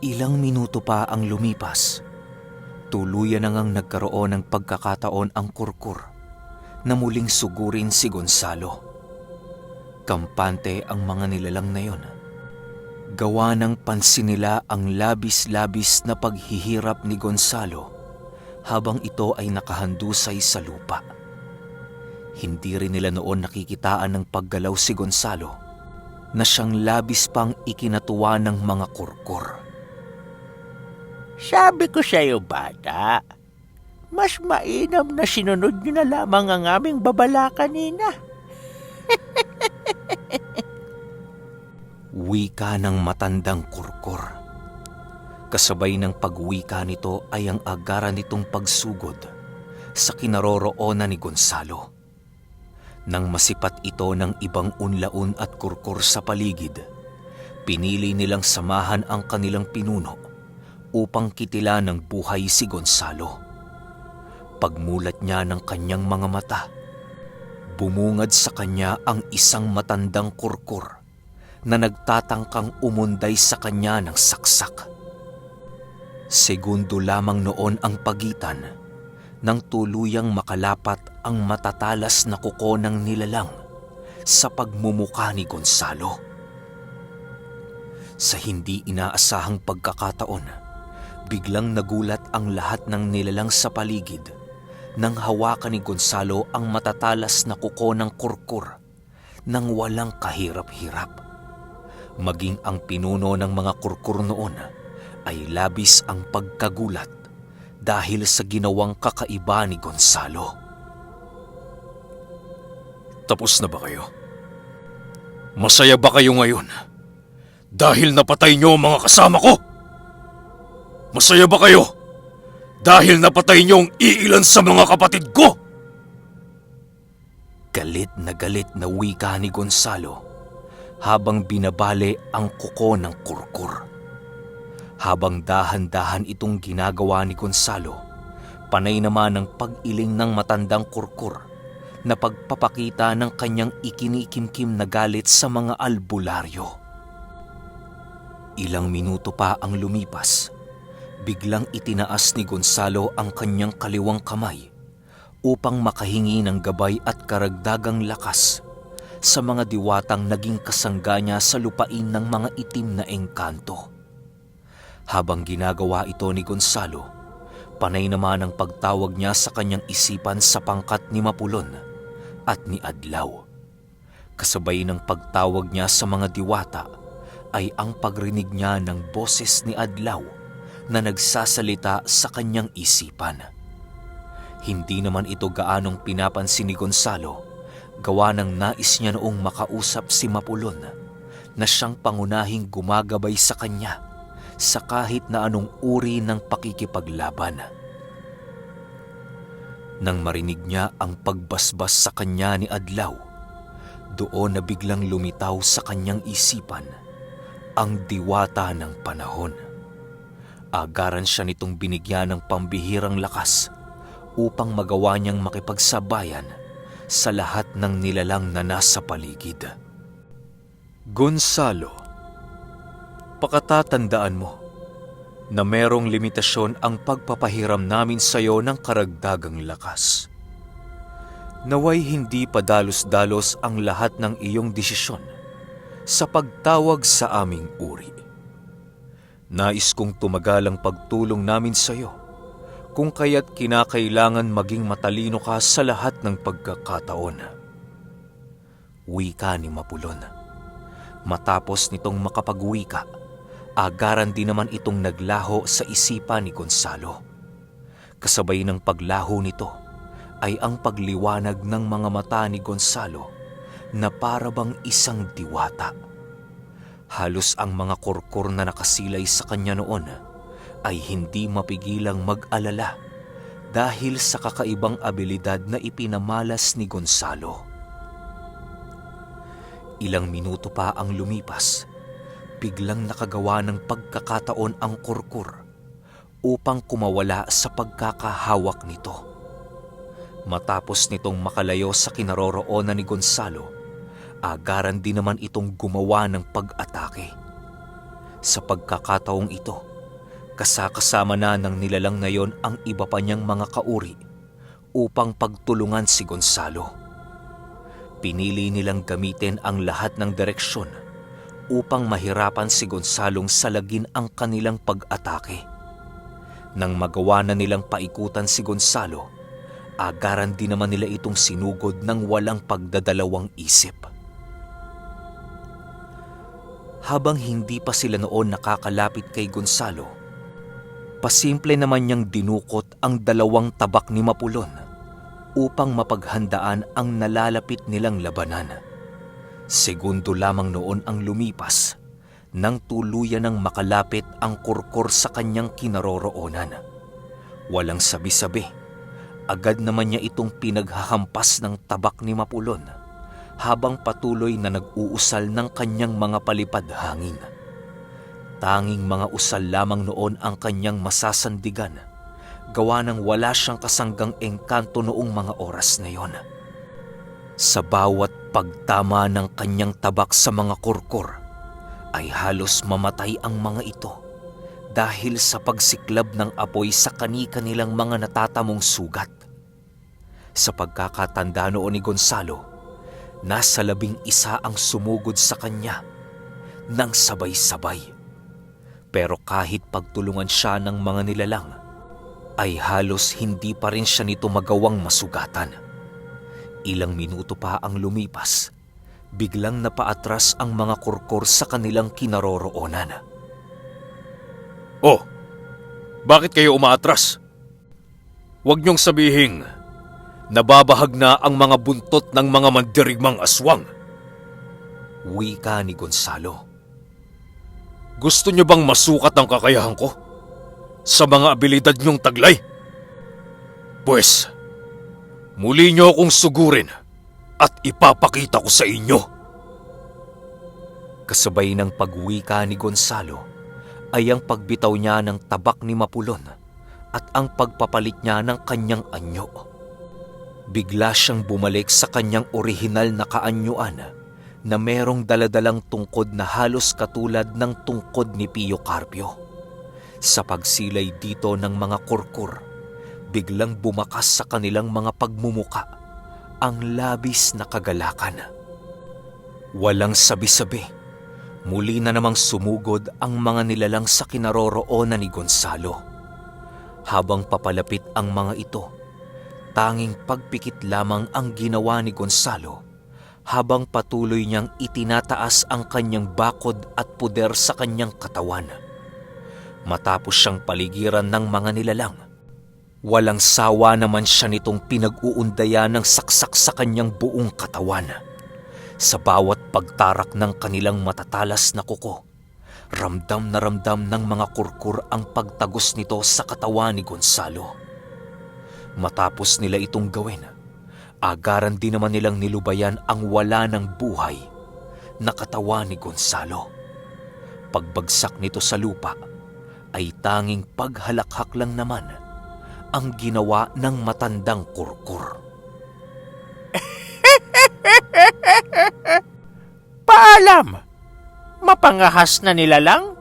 Ilang minuto pa ang lumipas. Tuluyan na ngang nagkaroon ng pagkakataon ang kurkur na muling sugurin si Gonzalo. Kampante ang mga nilalang na yon. Gawa ng pansin nila ang labis-labis na paghihirap ni Gonzalo habang ito ay nakahandusay sa lupa. Hindi rin nila noon nakikitaan ng paggalaw si Gonzalo na siyang labis pang ikinatuwa ng mga kurkur. Sabi ko sa'yo, bata, mas mainam na sinunod nyo na lamang ang aming babala kanina. Wika ng matandang kurkur. Kasabay ng pagwika nito ay ang agaran nitong pagsugod sa kinaroroonan ni Gonzalo. Nang masipat ito ng ibang unlaon at kurkur sa paligid, pinili nilang samahan ang kanilang pinuno upang kitilan ng buhay si Gonzalo. Pagmulat niya ng kanyang mga mata, bumungad sa kanya ang isang matandang kurkur na nagtatangkang umunday sa kanya ng saksak. Segundo lamang noon ang pagitan nang tuluyang makalapat ang matatalas na kuko ng nilalang sa pagmumuka ni Gonzalo. Sa hindi inaasahang pagkakataon, biglang nagulat ang lahat ng nilalang sa paligid nang hawakan ni Gonzalo ang matatalas na kuko ng kurkur nang walang kahirap-hirap. Maging ang pinuno ng mga kurkur noon ay labis ang pagkagulat dahil sa ginawang kakaiba ni Gonzalo. Tapos na ba kayo? Masaya ba kayo ngayon? Dahil napatay niyo ang mga kasama ko? Masaya ba kayo? Dahil napatay niyo ang iilan sa mga kapatid ko? Galit na wika ni Gonzalo habang binabali ang kuko ng kurkur. Habang dahan-dahan itong ginagawa ni Gonzalo, panay naman ang pag-iling ng matandang kurkur na pagpapakita ng kanyang ikinikimkim na galit sa mga albularyo. Ilang minuto pa ang lumipas, biglang itinaas ni Gonzalo ang kanyang kaliwang kamay upang makahingi ng gabay at karagdagang lakas sa mga diwatang naging kasangga niya sa lupain ng mga itim na engkanto. Habang ginagawa ito ni Gonzalo, panay naman ang pagtawag niya sa kanyang isipan sa pangkat ni Mapulon at ni Adlaw. Kasabay ng pagtawag niya sa mga diwata ay ang pagrinig niya ng boses ni Adlaw na nagsasalita sa kanyang isipan. Hindi naman ito gaanong pinapansin ni Gonzalo, gawa ng nais niya noong makausap si Mapulon na siyang pangunahing gumagabay sa kanya sa kahit na anong uri ng pakikipaglaban. Nang marinig niya ang pagbasbas sa kanya ni Adlaw, doon na biglang lumitaw sa kanyang isipan ang diwata ng panahon. Agaran siya nitong binigyan ng pambihirang lakas upang magawa niyang makipagsabayan sa lahat ng nilalang na nasa paligid. Gonzalo, pakatatandaan mo na merong limitasyon ang pagpapahiram namin sa iyo ng karagdagang lakas. Naway hindi padalos-dalos ang lahat ng iyong desisyon sa pagtawag sa aming uri. Nais kong tumagal ang pagtulong namin sa iyo, kung kaya't kinakailangan maging matalino ka sa lahat ng pagkakataon. Wika ni Mapulon. Matapos nitong makapagwika, agaran din naman itong naglaho sa isipan ni Gonzalo. Kasabay ng paglaho nito ay ang pagliwanag ng mga mata ni Gonzalo na parabang isang diwata. Halos ang mga kurkur na nakasilay sa kanya noon ay hindi mapigilang mag-alala dahil sa kakaibang abilidad na ipinamalas ni Gonzalo. Ilang minuto pa ang lumipas, biglang nakagawa ng pagkakataon ang kurkur upang kumawala sa pagkakahawak nito. Matapos nitong makalayo sa kinaroroonan ni Gonzalo, agaran din naman itong gumawa ng pag-atake. Sa pagkakataong ito, Kasakasama na ng nilalang na yon ang iba pa niyang mga kauri upang pagtulungan si Gonzalo. Pinili nilang gamitin ang lahat ng direksyon upang mahirapan si Gonzalong salagin ang kanilang pag-atake. Nang magawa na nilang paikutan si Gonzalo, agaran din naman nila itong sinugod ng walang pagdadalawang isip. Habang hindi pa sila noon nakakalapit kay Gonzalo, pasimple naman niyang dinukot ang 2 tabak ni Mapulon upang mapaghandaan ang nalalapit nilang labanan. Segundo lamang noon ang lumipas nang tuluyan ng makalapit ang kurkur sa kanyang kinaroroonan. Walang sabi-sabi, agad naman niya itong pinaghahampas ng tabak ni Mapulon habang patuloy na nag-uusal ng kanyang mga palipad hangin. Tanging mga usal lamang noon ang kanyang masasandigan, gawa ng wala siyang kasanggang engkanto noong mga oras na yon. Sa bawat pagtama ng kanyang tabak sa mga kurkur, ay halos mamatay ang mga ito dahil sa pagsiklab ng apoy sa kani-kanilang mga natatamong sugat. Sa pagkakatanda noon ni Gonzalo, nasa 11 ang sumugod sa kanya nang sabay-sabay. Pero kahit pagtulungan siya ng mga nilalang, ay halos hindi pa rin siya nito magawang masugatan. Ilang minuto pa ang lumipas, biglang napaatras ang mga kurkur sa kanilang kinaroroonan. Oh, bakit kayo umaatras? Huwag niyong sabihing nababahag na ang mga buntot ng mga mandirigmang aswang. Wika ni Gonzalo. Gusto niyo bang masukat ang kakayahan ko sa mga abilidad niyong taglay? Pues, muli niyo akong sugurin at ipapakita ko sa inyo. Kasabay ng pagwika ni Gonzalo ay ang pagbitaw niya ng tabak ni Mapulon at ang pagpapalit niya ng kanyang anyo. Bigla siyang bumalik sa kanyang orihinal na kaanyuan na merong daladalang tungkod na halos katulad ng tungkod ni Pio Carpio. Sa pagsilay dito ng mga kurkur, biglang bumakas sa kanilang mga pagmumuka ang labis na kagalakan. Walang sabi-sabi, muli na namang sumugod ang mga nilalang sa kinaroroonan ni Gonzalo. Habang papalapit ang mga ito, tanging pagpikit lamang ang ginawa ni Gonzalo habang patuloy niyang itinataas ang kanyang bakod at puder sa kanyang katawan. Matapos siyang paligiran ng mga nilalang, walang sawa naman siya nitong pinag-uundaya ng saksak sa kanyang buong katawan. Sa bawat pagtarak ng kanilang matatalas na kuko, ramdam na ramdam ng mga kurkur ang pagtagos nito sa katawan ni Gonzalo. Matapos nila itong gawin, agaran din naman nilang nilubayan ang wala ng buhay na katawan ni Gonzalo. Pagbagsak nito sa lupa, ay tanging paghalakhak lang naman ang ginawa ng matandang kurkur. Paalam! Mapangahas na nilalang?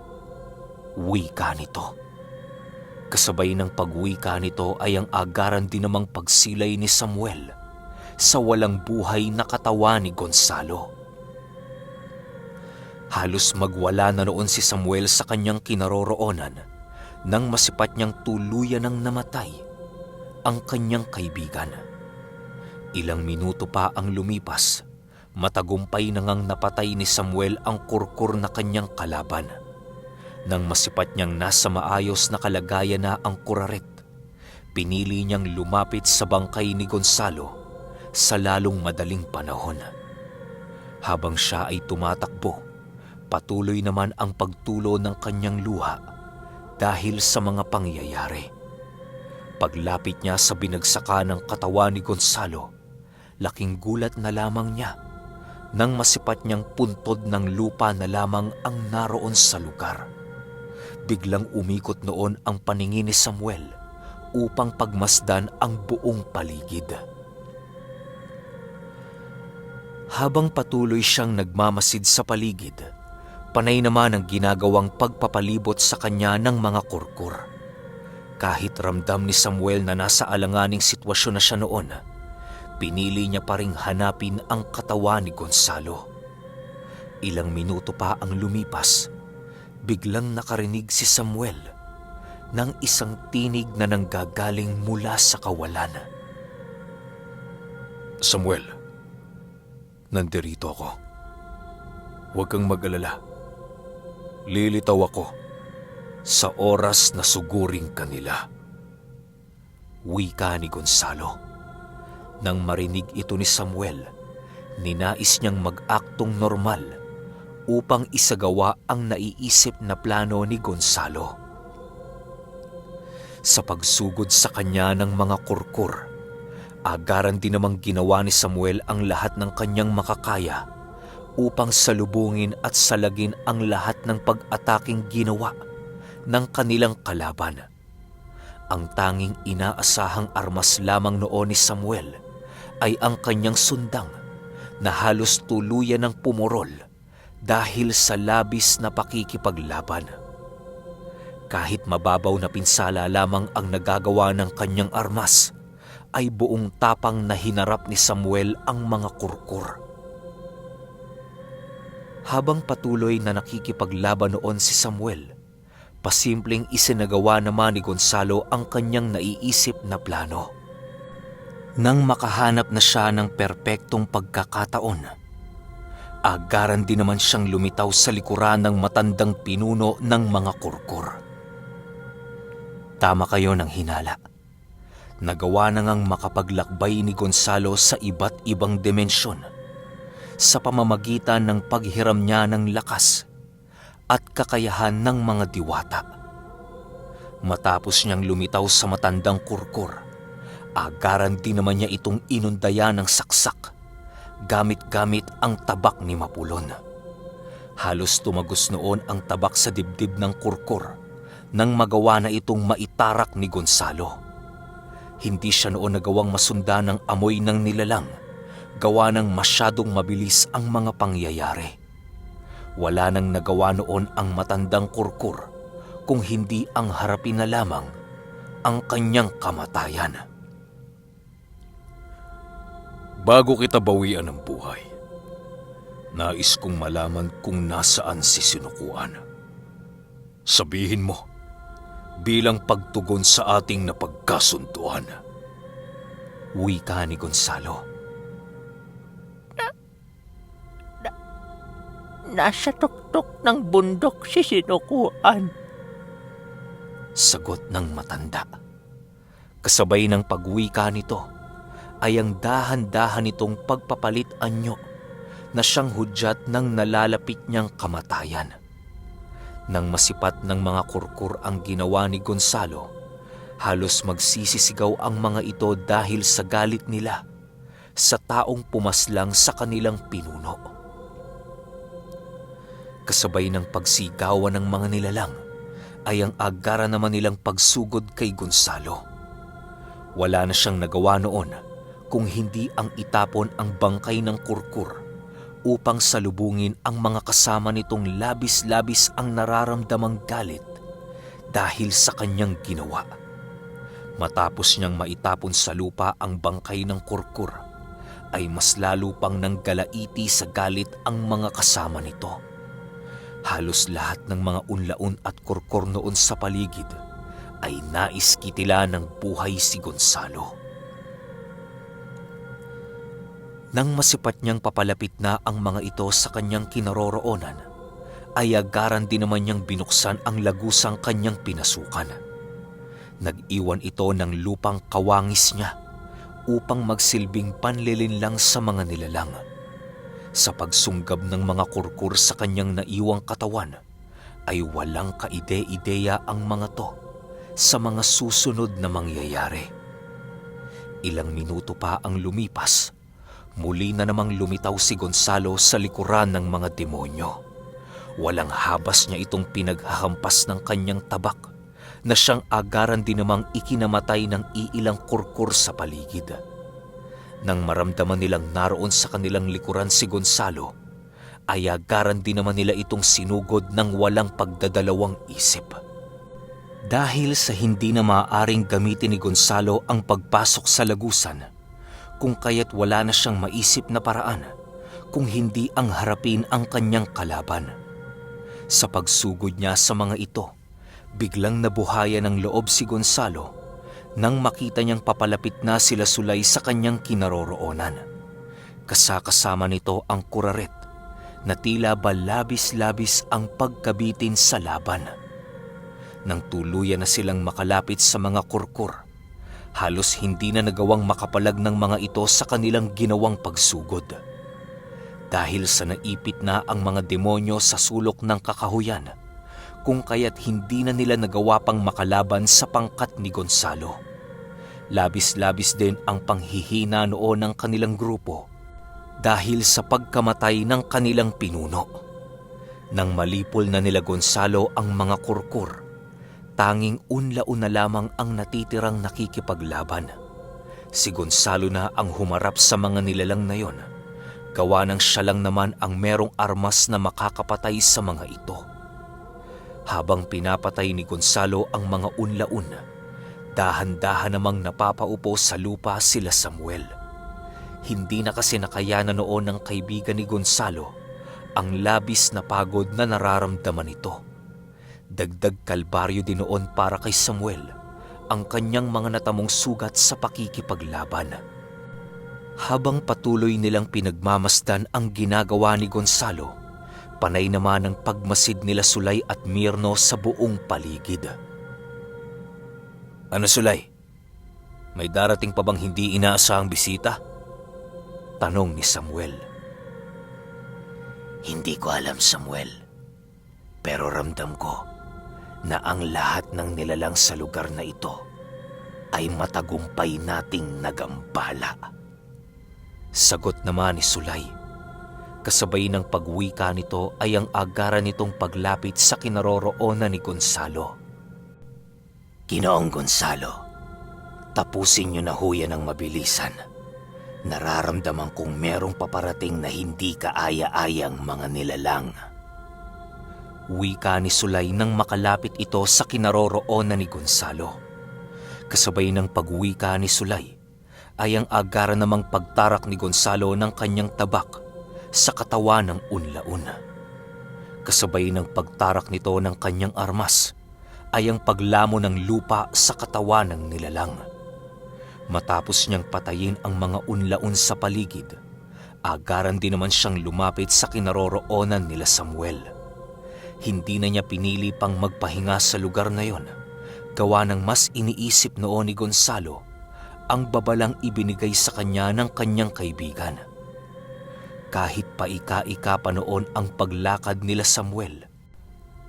Wika nito. Kasabay ng pagwika nito ay ang agaran din namang pagsilay ni Samuel sa walang buhay na katawan ni Gonzalo. Halos magwala na noon si Samuel sa kanyang kinaroroonan nang masipat niyang tuluyan ng namatay ang kanyang kaibigan. Ilang minuto pa ang lumipas, matagumpay na ngang napatay ni Samuel ang kurkur na kanyang kalaban. Nang masipat niyang nasa maayos na kalagayan na ang kuraret, pinili niyang lumapit sa bangkay ni Gonzalo sa lalong madaling panahon. Habang siya ay tumatakbo, patuloy naman ang pagtulo ng kanyang luha dahil sa mga pangyayari. Paglapit niya sa binagsakan ng katawan ni Gonzalo, laking gulat na lamang niya nang masipat niyang puntod ng lupa na lamang ang naroon sa lugar. Biglang umikot noon ang paningin ni Samuel upang pagmasdan ang buong paligid. Habang patuloy siyang nagmamasid sa paligid, Panay naman ang ginagawang pagpapalibot sa kanya ng mga kurkur. Kahit ramdam ni Samuel na nasa alanganing sitwasyon na siya noon, pinili niya pa ring hanapin ang katawan ni Gonzalo. Ilang minuto pa ang lumipas, biglang nakarinig si Samuel ng isang tinig na nanggagaling mula sa kawalan. Samuel, nandirito ako. Huwag kang mag-alala. Lilitaw ako sa oras na suguring kanila. Wika ni Gonzalo. Nang marinig ito ni Samuel, ninais niyang mag-aktong normal upang isagawa ang naiisip na plano ni Gonzalo. Sa pagsugod sa kanya ng mga kurkur, agaran din namang ginawa ni Samuel ang lahat ng kanyang makakaya upang salubungin at salagin ang lahat ng pag-ataking ginawa ng kanilang kalaban. Ang tanging inaasahang armas lamang noon ni Samuel ay ang kanyang sundang na halos tuluyan ng pumurol dahil sa labis na pakikipaglaban. Kahit mababaw na pinsala lamang ang nagagawa ng kanyang armas, ay buong tapang na hinarap ni Samuel ang mga kurkur. Habang patuloy na nakikipaglaban noon si Samuel, pasimpleng isinagawa naman ni Gonzalo ang kanyang naiisip na plano. Nang makahanap na siya ng perpektong pagkakataon, agaran din naman siyang lumitaw sa likuran ng matandang pinuno ng mga kurkur. Tama kayo ng hinala. Nagawa na ngang makapaglakbay ni Gonzalo sa iba't ibang dimensyon sa pamamagitan ng paghiram niya ng lakas at kakayahan ng mga diwata. Matapos niyang lumitaw sa matandang kurkur, agaran din naman niya itong inundaya ng saksak, gamit-gamit ang tabak ni Mapulon. Halos tumagos noon ang tabak sa dibdib ng kurkur nang magawa na itong maitarak ni Gonzalo. Hindi siya noon nagawang masundan ng amoy ng nilalang, gawa ng masyadong mabilis ang mga pangyayari. Wala nang nagawa noon ang matandang kurkur kung hindi ang harapin na lamang ang kanyang kamatayan. Bago kita bawian ng buhay, nais kong malaman kung nasaan si Sinukuan. Sabihin mo, bilang pagtugon sa ating napagkasunduan. Wika ni Gonzalo. Nasa tuktok ng bundok si Sinukuan. Sagot ng matanda. Kasabay ng pagwika nito ay ang dahan-dahan nitong pagpapalit anyo na siyang hudyat ng nalalapit niyang kamatayan. Nang masipat ng mga kurkur ang ginawa ni Gonzalo, halos magsisisigaw ang mga ito dahil sa galit nila sa taong pumaslang sa kanilang pinuno. Kasabay ng pagsigawan ng mga nilalang ay ang agara naman nilang pagsugod kay Gonzalo. Wala na siyang nagawa noon kung hindi ang itapon ang bangkay ng kurkur upang salubungin ang mga kasama nitong labis-labis ang nararamdamang galit dahil sa kanyang ginawa. Matapos niyang maitapon sa lupa ang bangkay ng kurkur, ay mas lalo pang nanggalaiti sa galit ang mga kasama nito. Halos lahat ng mga unlaon at kurkur noon sa paligid ay nais kitila ng buhay si Gonzalo. Nang masipat niyang papalapit na ang mga ito sa kanyang kinaroroonan, ay agaran din naman niyang binuksan ang lagusang kanyang pinasukan. Nag-iwan ito ng lupang kawangis niya upang magsilbing panlilinlang sa mga nilalang. Sa pagsunggab ng mga kurkur sa kanyang naiwang katawan, ay walang kaide-ideya ang mga to sa mga susunod na mangyayari. Ilang minuto pa ang lumipas, muli na namang lumitaw si Gonzalo sa likuran ng mga demonyo. Walang habas niya itong pinaghahampas ng kanyang tabak na siyang agaran din namang ikinamatay ng iilang kurkur sa paligid. Nang maramdaman nilang naroon sa kanilang likuran si Gonzalo, ay agaran din naman nila itong sinugod ng walang pagdadalawang isip. Dahil sa hindi na maaaring gamitin ni Gonzalo ang pagpasok sa lagusan, kung kaya't wala na siyang maisip na paraan kung hindi ang harapin ang kanyang kalaban. Sa pagsugod niya sa mga ito, biglang nabuhayan ng loob si Gonzalo nang makita niyang papalapit na sila Sulay sa kanyang kinaroroonan. Kasakasama nito ang kuraret na tila ba labis-labis ang pagkabitin sa laban. Nang tuluyan na silang makalapit sa mga kurkur, halos hindi na nagawang makapalag ng mga ito sa kanilang ginawang pagsugod. Dahil sa naipit na ang mga demonyo sa sulok ng kakahuyan, kung kaya't hindi na nila nagawa pang makalaban sa pangkat ni Gonzalo. Labis-labis din ang panghihina noon ng kanilang grupo dahil sa pagkamatay ng kanilang pinuno. Nang malipol na nila Gonzalo ang mga kurkur, tanging unlaon na lamang ang natitirang nakikipaglaban. Si Gonzalo na ang humarap sa mga nilalang na yon, gawa ng siya lang naman ang merong armas na makakapatay sa mga ito. Habang pinapatay ni Gonzalo ang mga unlaon, dahan-dahan namang napapaupo sa lupa sila Samuel. Hindi na kasi nakayanan noon ng kaibigan ni Gonzalo ang labis na pagod na nararamdaman nito. Dagdag kalbaryo din noon para kay Samuel ang kanyang mga natamong sugat sa pakikipaglaban. Habang patuloy nilang pinagmamasdan ang ginagawa ni Gonzalo, panay naman ang pagmasid nila Sulay at Mirno sa buong paligid. "Ano, Sulay? May darating pa bang hindi inaasahang bisita?" tanong ni Samuel. Hindi ko alam, Samuel. Pero ramdam ko na ang lahat ng nilalang sa lugar na ito ay matagumpay nating nagambala. Sagot naman ni Sulay. Kasabay ng pagwika nito ay ang agaran nitong paglapit sa kinaroroonan ni Gonzalo. Ginoong Gonzalo, tapusin niyo na ho yan ng mabilisan. Nararamdaman kong merong paparating na hindi kaaya-ayang mga nilalang. Wika ni Sulay nang makalapit ito sa kinaroroonan ni Gonzalo. Kasabay ng pagwika ni Sulay ay ang agaran namang pagtarak ni Gonzalo ng kanyang tabak sa katawan ng unlaon. Kasabay ng pagtarak nito ng kanyang armas ay ang paglamo ng lupa sa katawan ng nilalang. Matapos niyang patayin ang mga unlaon sa paligid, agaran din naman siyang lumapit sa kinaroroonan nila Samuel. Hindi na niya pinili pang magpahinga sa lugar na yon, gawa ng mas iniisip noon ni Gonzalo ang babalang ibinigay sa kanya ng kanyang kaibigan. Kahit paika-ika pa noon ang paglakad nila Samuel,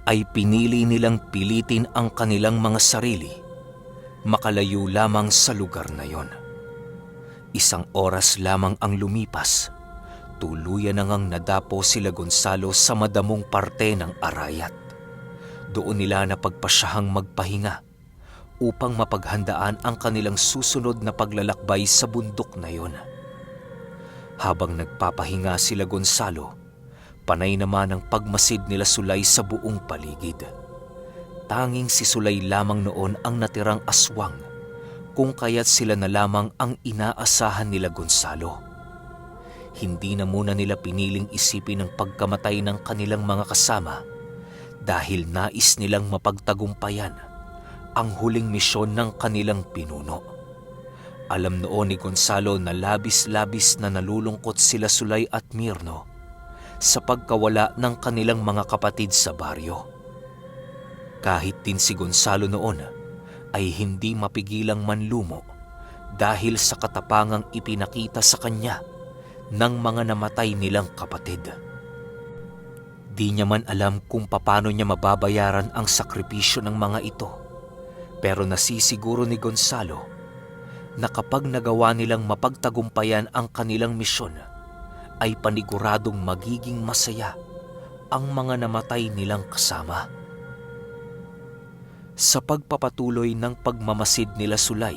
ay pinili nilang pilitin ang kanilang mga sarili makalayo lamang sa lugar na yon. Isang oras lamang ang lumipas, tuluyan na ngang nadapo sila Gonzalo sa madamong parte ng arayat. Doon nila napagpasyahang magpahinga upang mapaghandaan ang kanilang susunod na paglalakbay sa bundok na yon. Habang nagpapahinga sila Gonzalo, panay naman ang pagmasid nila Sulay sa buong paligid. Tanging si Sulay lamang noon ang natirang aswang, kung kaya't sila na lamang ang inaasahan nila Gonzalo. Hindi na muna nila piniling isipin ang pagkamatay ng kanilang mga kasama dahil nais nilang mapagtagumpayan ang huling misyon ng kanilang pinuno. Alam noon ni Gonzalo na labis-labis na nalulungkot sila Sulay at Mirno sa pagkawala ng kanilang mga kapatid sa baryo. Kahit din si Gonzalo noon ay hindi mapigilang manlumo dahil sa katapangang ipinakita sa kanya ng mga namatay nilang kapatid. Di niya man alam kung paano niya mababayaran ang sakripisyo ng mga ito, pero nasisiguro ni Gonzalo na kapag nagawa nilang mapagtagumpayan ang kanilang misyon, ay paniguradong magiging masaya ang mga namatay nilang kasama. Sa pagpapatuloy ng pagmamasid nila Sulay,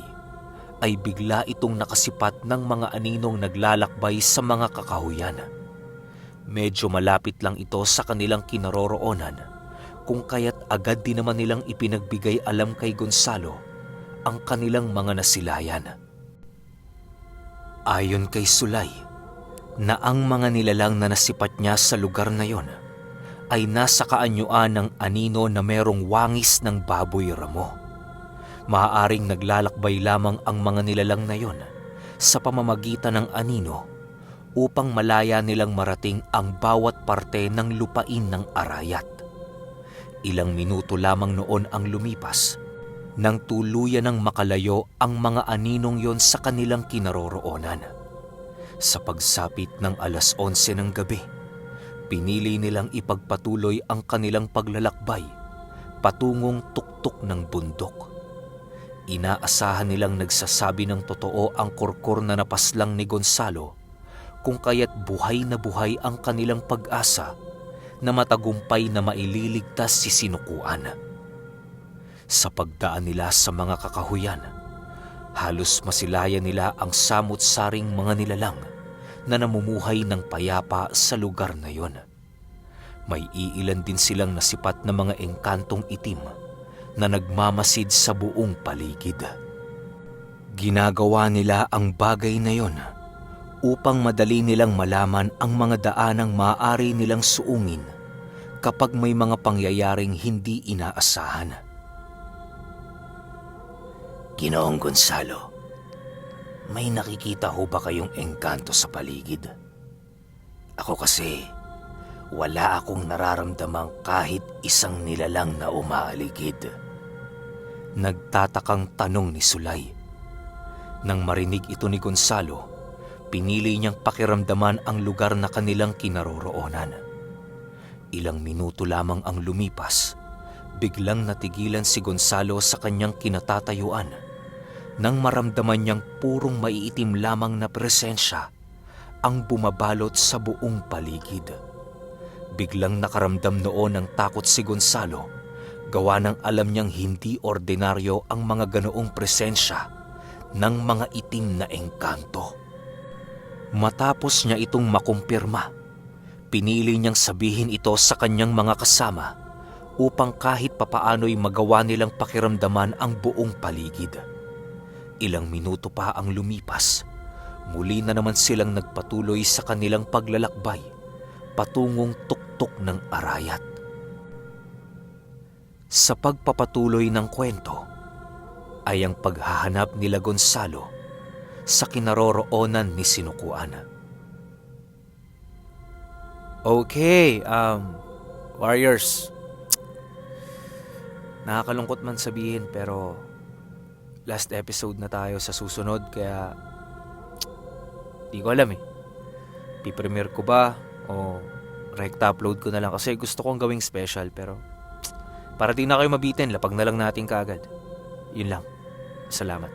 ay bigla itong nakasipat ng mga aninong naglalakbay sa mga kakahuyan. Medyo malapit lang ito sa kanilang kinaroroonan, kung kaya't agad din naman nilang ipinagbigay alam kay Gonzalo ang kanilang mga nasilayan. Ayon kay Sulay, na ang mga nilalang na nasipat niya sa lugar na yon ay nasa kaanyuan ng anino na merong wangis ng baboy ramo. Maaaring naglalakbay lamang ang mga nilalang na yon sa pamamagitan ng anino upang malaya nilang marating ang bawat parte ng lupain ng Arayat. Ilang minuto lamang noon ang lumipas nang tuluyan ng makalayo ang mga aninong yon sa kanilang kinaroroonan. Sa pagsapit ng 11:00 ng gabi, pinili nilang ipagpatuloy ang kanilang paglalakbay patungong tuktok ng bundok. Inaasahan nilang nagsasabi ng totoo ang kurkur na napaslang ni Gonzalo, kung kaya't buhay na buhay ang kanilang pag-asa na matagumpay na maililigtas si Sinukuan. Sa pagdaan nila sa mga kakahuyan, halos masilayan nila ang samut-saring mga nilalang na namumuhay ng payapa sa lugar na yon. May iilan din silang nasipat na mga engkantong itim na nagmamasid sa buong paligid. Ginagawa nila ang bagay na yon upang madali nilang malaman ang mga daanang maaari nilang suungin kapag may mga pangyayaring hindi inaasahan. Ginoong Gonzalo, may nakikita ho ba kayong engkanto sa paligid? Ako kasi, wala akong nararamdamang kahit isang nilalang na umaaligid. Nagtatakang tanong ni Sulay. Nang marinig ito ni Gonzalo, pinili niyang pakiramdaman ang lugar na kanilang kinaroroonan. Ilang minuto lamang ang lumipas, biglang natigilan si Gonzalo sa kanyang kinatatayuan nang maramdaman niyang purong maiitim lamang na presensya ang bumabalot sa buong paligid. Biglang nakaramdam noon ng takot si Gonzalo, gawa ng alam niyang hindi ordinaryo ang mga ganoong presensya ng mga itim na engkanto. Matapos niya itong makumpirma, pinili niyang sabihin ito sa kanyang mga kasama upang kahit papaano'y magawa nilang pakiramdaman ang buong paligid. Ilang minuto pa ang lumipas, muli na naman silang nagpatuloy sa kanilang paglalakbay patungong tuktok ng Arayat. Sa pagpapatuloy ng kwento ay ang paghahanap nila Gonzalo sa kinaroroonan ni Sinukuan. Okay, Warriors. Nakakalungkot man sabihin pero last episode na tayo sa susunod, kaya di ko alam pipremiere ko ba o rekta upload ko na lang kasi gusto kong gawing special, pero para di na kayo mabitin, lapag na lang natin kaagad. Yun lang. Salamat.